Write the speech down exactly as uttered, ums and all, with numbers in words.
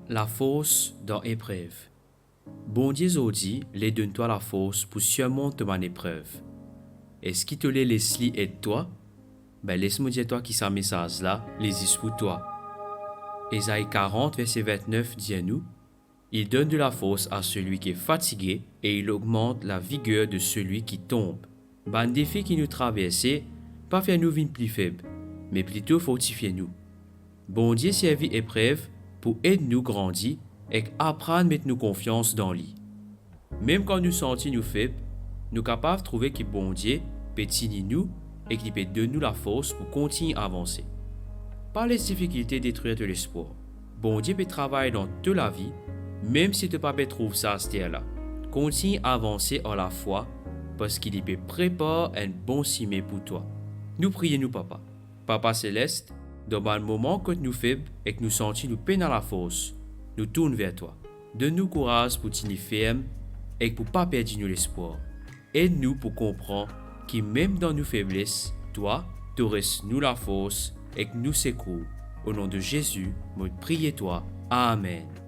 Lafors dan eprev. Bondie zordi le donn twa lafors pou sirmont to bann eprev. Eski to le les li ed twa? Be les mo dir twa ki sa mesaz la, li zis pou twa. Ezai karant verse vintnef dir nou, "Il donne de la force à celui qui est fatigué et il augmente la vigueur de celui qui tombe." Bann defi ki nou traverse pa fer nou vinn pli feb, me plito fortifie nou. Bondie servi eprev pou ed nou grandi ek aprann met nou konfians dan li. Mem kan nou santi nou feb, nou kapav trouve ki Bondie pe tini nou ek li pe donn nou lafors pou kontign avanse. Pa les difikilte detrir to lespwar. Bondie pe travay dan to lavi, mem si to pa pe trouv sa aster la. Kontign avanse ar lafwa, parski li pe prepar enn bon sime pou twa. Nou priye nou Papa. Papa Selest, dan bann moman kot nou feb ek nou santi nou pena lafors, nou tourn ver twa. Donn nou kouraz pou tini ferm ek pou pa perdi nou lespwar. Ed nou pou konpran ki mem dan nou febles, twa, to res nou lafors ek nou sekour. O non de Zezi, mo priye twa. Amen.